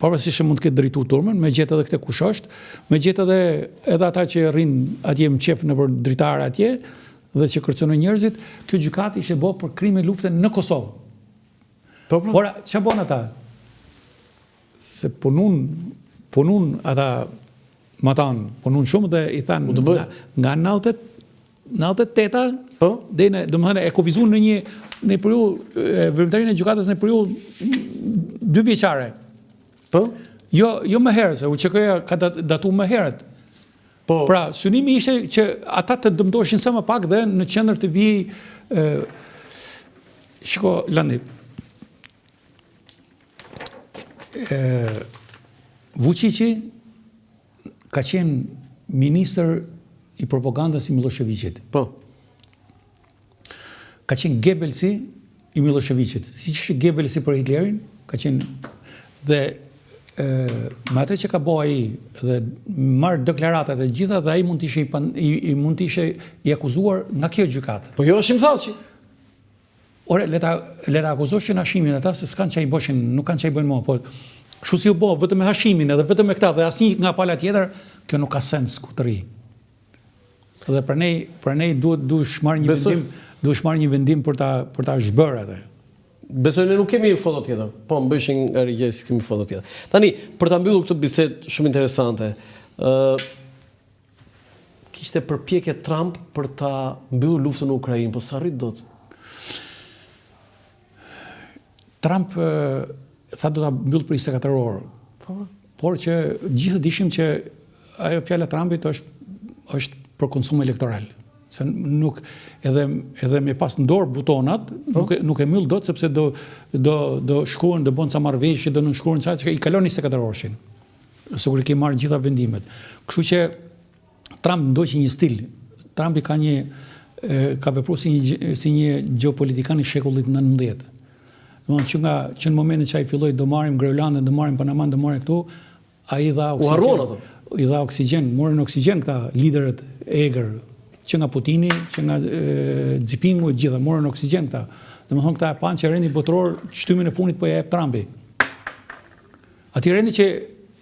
Pavarësisht se mund të ketë drejtuar turmën, me gjetë edhe këtë kush është, me gjetë edhe edhe ata që rrinë atje më qef nëpër dritare atje dhe që kërcënojnë njerëzit, kjo gjykatë ishte bë për krime lufte në Kosovë.
Po, po.
Por, ça bon ata? Se punun, punun ata matanë, punun shumë dhe i thanë nga, nga 98-a,
po?
dhe në, domethënë, e kufizun në një, në një periudhë, veprimtarinë e gjykatës në periudhë dy vjeçare.
Po?
Jo, jo më herët, se UÇK-ja ka datu më herët.
Po.
Pra, synimi ishte që ata të dëmtoheshin sa më pak dhe në qendër të vijë Shiko, Landi, e, Vučići ka qenë ministër i propagandës i Millosheviqit.
Po.
Ka qenë Gebelsi i Millosheviqit. Siç ishte Gebelsi për Hitlerin, ka qenë dhe e, me atë që ka bo ai dhe marr deklaratat e gjitha dhe ai mund të ishte i, pan, i, i mund të ishte i akuzuar nga kjo gjykatë.
Po jo Hashim Thaçi.
Ore, le ta le ta akuzosh që Hashimin ata se s'kan ça i bëshin, nuk kanë ça i bëjnë më, po kështu si u bë vetëm me Hashimin edhe vetëm me këta dhe asnjë nga pala tjetër, kjo nuk ka sens ku të rri. Dhe prandaj prandaj duhet duhesh marrë një vendim, duhesh marrë një vendim për ta për ta zhbërë atë.
Besoj ne nuk kemi foto tjetër. Po, më bëshin nga regjia se kemi foto tjetër. Tani, për ta mbyllur këtë bisedë shumë interesante, ë kishte përpjekje Trump për ta mbyllur luftën në Ukrainë, po s'arrit dot.
Trump tha do ta mbyll për 24 orë. Po. Por që gjithë dishim që ajo fjala e Trumpit është është për konsum elektoral. Se nuk edhe edhe me pas në dorë butonat, po. nuk e, nuk e mbyll dot sepse do do do shkruan, do bën ca marrëveshje, do nënshkruan ca që i kalon 24 orëshin. Sikur i ke marrë gjitha vendimet. Kështu që Trump ndoqi një stil. Trumpi ka një ka vepruar si një si një gjeopolitikan i shekullit 19. Domethënë që nga që në momentin që ai filloi do marrim Groenlandën, do marrim Panaman, do marrim këtu, ai dha
oksigjen.
I dha oksigjen, morën oksigjen këta liderët e egër, që nga Putini, që nga Xipingu, të gjitha morën oksigjen këta. Domethënë këta e panë që rendi botëror shtymën e fundit po ja jep Trumpi. Atij rendi që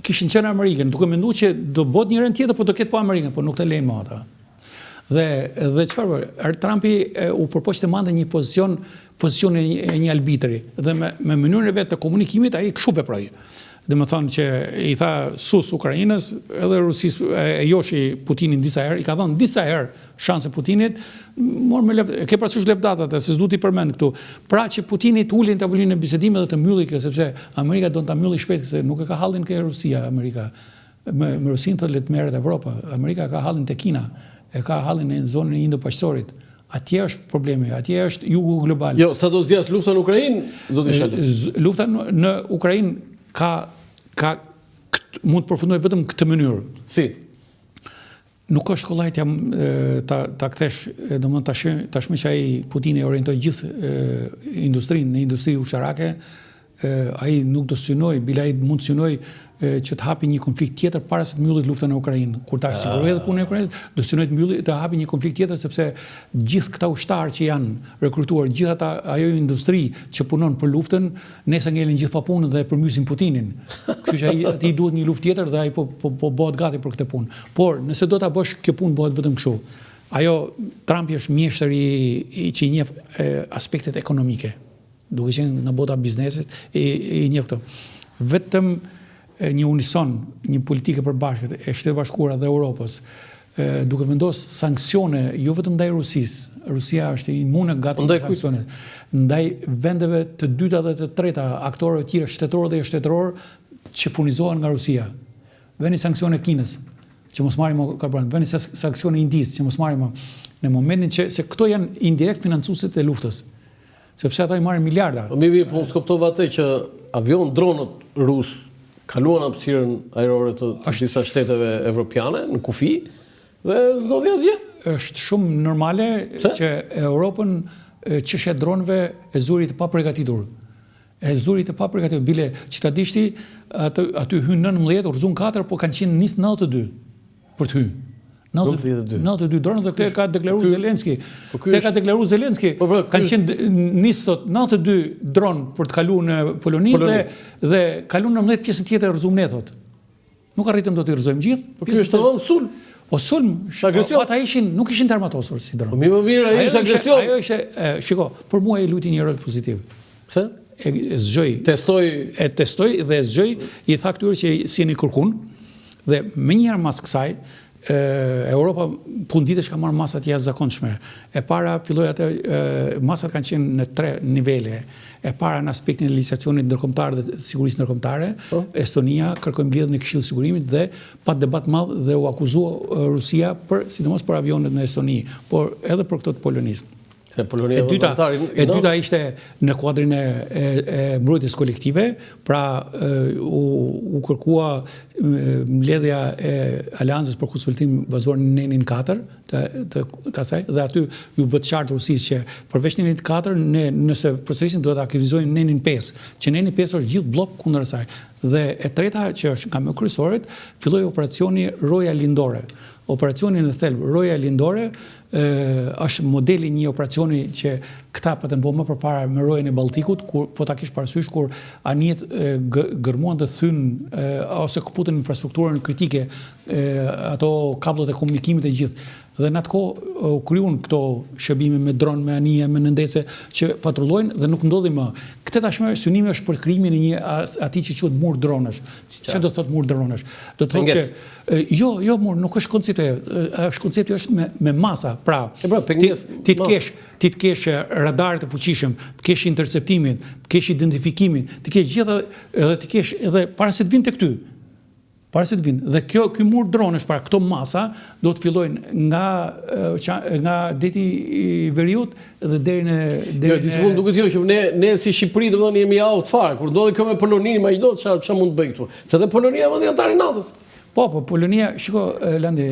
kishin qenë Amerikën, duke menduar që do bëhet një rend tjetër, po do ketë po Amerikën, po nuk të lejnë më ata. Dhe dhe çfarë bëri? Er, Trumpi e, u përpoq të mbante një pozicion, pozicionin e një arbitri dhe me me mënyrën e vet të komunikimit ai kështu veproi. Domethënë që i tha sus Ukrainës, edhe Rusisë e, e joshi Putinin disa herë, i ka dhënë disa herë shanse Putinit, mor me lep, ke parasysh levdatat, se s'du t'i përmend këtu. Pra që Putini të ulej në tavolinën e bisedimeve dhe të mbylli kjo, sepse Amerika don ta mbylli shpejt, se nuk e ka hallin ke Rusia, Amerika. Me, me Rusinë thotë le të merret Evropa. Amerika ka hallin te Kina, e ka hallin në zonën e Indo-Paqësorit. Atje është problemi, atje është jugu global.
Jo, sa do zgjas lufta në Ukrainë, zoti Shala?
Lufta në, në Ukrainë ka ka mund të përfundojë vetëm në këtë mënyrë.
Si?
Nuk është kollaj t'ja ta ta kthesh, domethënë tash tashmë që ai Putini orientoi gjithë industrinë në industri ushtarake, ai nuk do synojë, bile ai mund të synojë që të hapi një konflikt tjetër para se të mbyllet lufta në Ukrainë. Kur ta sigurojë edhe punën e Ukrainës, do synojë të mbylli të hapi një konflikt tjetër sepse gjithë këta ushtarë që janë rekrutuar, gjithë ata ajo industri që punon për luftën, Nesër ngelen gjithë pa punë dhe e përmbysin Putinin. Kështu që ai atij i duhet një luftë tjetër dhe ai po po po bëhet gati për këtë punë. Por nëse do ta bësh, kjo punë bëhet vetëm kështu. Ajo Trumpi është mjeshtër i, i që i njeh e, aspektet ekonomike. Duke qenë nga bota e biznesit, i, i njeh këto. Vetëm një unison, një politikë e përbashkët e Shteteve të Bashkuara dhe Europës, duke vendos sanksione jo vetëm ndaj Rusisë, Rusia është imune gati nga sanksionet, ndaj vendeve të dyta dhe të treta, aktorëve të tjerë shtetërorë dhe jo shtetërorë që furnizohen nga Rusia. Veni sanksione Kinës, që mos marrin më karburant, veni sanksione Indisë, që mos marrin më. Në momentin që se këto janë indirekt financuesit e luftës. Sepse ato i marrin miliarda.
Po mirë, po unë s'kuptova atë që avion dronët rusë kaluan hapësirën ajrore të, të disa shteteve evropiane në kufi dhe s'ndodhi asgjë.
Është shumë normale Pse? që Europën çështja e dronëve e zuri të papërgatitur. E zuri të papërgatitur. Bile, që ta dish ti, aty, aty hynë 19, u rrëzuan 4, po kanë qenë nis 92. për të hyrë. 92. 92 dronë dhe këtë e ka deklaruar Zelenski. Po këtë e ka deklaruar Zelenski. Po, pra, kanë qenë nis sot 92 dron për të kaluar në Poloni, Poloni. dhe dhe kaluan 19 pjesën tjetër e rrëzuam ne thotë. Nuk arritëm dot t'i rrëzojmë gjithë.
Po ky është tamam sulm.
Po sulm, agresion. Ata ishin, nuk ishin të armatosur si
dron. Po mirë, mirë, ai ishte agresion.
Ajo ishte, shiko, për mua ai luajti një rol pozitiv.
Pse?
E, e zgjoi.
Testoi.
E testoi dhe e zgjoi, i tha këtyre që s'jeni kërkun. Dhe menjëherë mas kësaj, Europa punë ditësh ka marrë masa të jashtëzakonshme. E para filloi atë masat kanë qenë në tre nivele. E para në aspektin e legjislacionit ndërkombëtar dhe sigurisë ndërkombëtare, po. Estonia kërkoi mbledhjen e Këshillit të Sigurimit dhe pat debat të madh dhe u akuzua Rusia për sidomos për avionët në Estoni, por edhe për këto të Polonisë.
Se Polonia
e dyta, e dyta ishte në kuadrin e, e, e mbrojtjes kolektive, pra e, u, u kërkua mbledhja e aleancës për konsultim bazuar në nenin 4 të, të, të asaj, dhe aty iu bë të qartë Rusisë që përveç nenit 4, ne nëse përsërisin duhet të aktivizojmë nenin 5, që neni 5 është gjithë bllok kundër asaj. Dhe e treta që është nga më kryesoret, filloi operacioni Roja Lindore. Operacioni në thelb Roja Lindore. Është modeli i një operacioni që këta patën bo më përpara me rojen e Baltikut, kur po ta kesh parasysh kur anijet gërmuan dhe thynë ose këputën infrastrukturën kritike, ato kabllot e komunikimit e gjithë. Dhe në atë kohë u krijuan këto shërbime me dron, me anije, me nëndetëse që patrullojnë dhe nuk ndodhi më. Këtë tashmë synimi është për krijimin e një atij që quhet mur dronësh. Çfarë do të thotë mur dronësh? Do të thotë që Jo, jo, mur, nuk është koncepti ajo. Është koncepti është me me masa. Pra,
e pra,
ti, ti të kesh, ti të kesh radarë të fuqishëm, të kesh interceptimin, të kesh identifikimin, të kesh gjitha edhe të kesh edhe para se të vinë tek ty. Para se të vinë. Dhe kjo ky mur dronësh, pra këto masa do të fillojnë nga nga deti i veriut dhe deri në
deri jo, në Jo, duket jo që ne ne si Shqipëri domethënë jemi out fare. Kur ndodhi kjo me Poloninë, imagjino çfarë çfarë mund të bëjnë këtu. Se edhe Polonia vend anëtar i
NATO-s. Po, po, Polonia, shiko, Landi,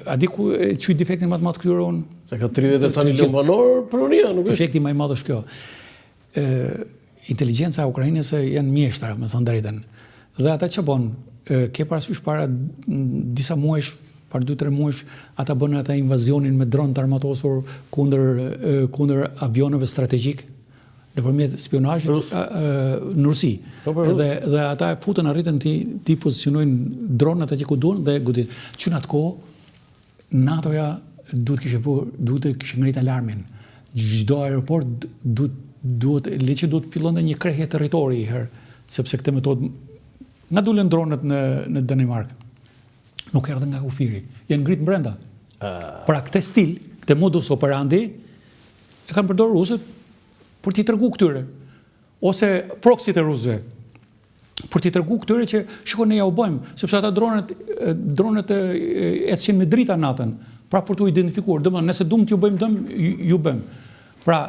a di ku e quaj defektin më të madh këtyre
unë? Se ka 30 e sa milion banorë Polonia,
nuk është. Defekti më i madh është kjo. Ë inteligjenca e Ukrainës janë mjeshtra, me thënë drejtën. Dhe ata që bën, ke parasysh para disa muajsh, para 2-3 muajsh, ata bënë ata invazionin me dron të armatosur kundër kundër avionëve strategjikë nëpërmjet spionazhit në Rusi. Po, po, dhe dhe ata e futën arritën t'i t'i pozicionojnë dronët atje ku duan dhe godit. Që në atë kohë NATO-ja duhet kishte vënë, duhet të kishte ngrit alarmin. Çdo aeroport duhet duhet le që duhet fillonte një krehje territori një herë, sepse këtë metodë nga dulën dronët në në Danimarkë. Nuk erdhën nga kufiri, janë ngrit brenda. Pra këtë stil, këtë modus operandi e kanë përdorur rusët për t'i tregu këtyre ose proxy-t e rusëve për t'i tregu këtyre që shiko ne ja u bëjmë, sepse ata dronët dronët ecin me drita natën, pra për t'u identifikuar, domethënë nëse duam t'ju bëjmë dëm, ju bëjmë. Pra,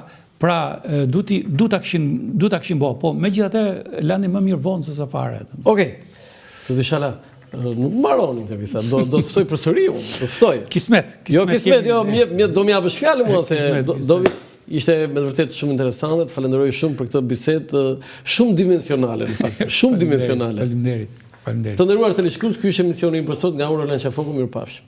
pra duhet t'i duhet ta kishin duhet ta kishin bë, po megjithatë Landi më mirë vonë se sa fare.
Okej. Okay. Zoti Shala, nuk mbaron intervista, do do të ftoj përsëri unë, do të ftoj.
Kismet,
kismet. Jo kismet, jo, më më do më japësh fjalën mua se do, do ishte me të vërtetë shumë interesante, të falenderoj shumë për këtë bisedë shumë dimensionale në fakt, shumë dimensionale.
Faleminderit. Faleminderit.
Të nderuar teleshikues, ky ishte emisioni im për sot nga unë Roland Qafoku, mirupafshim.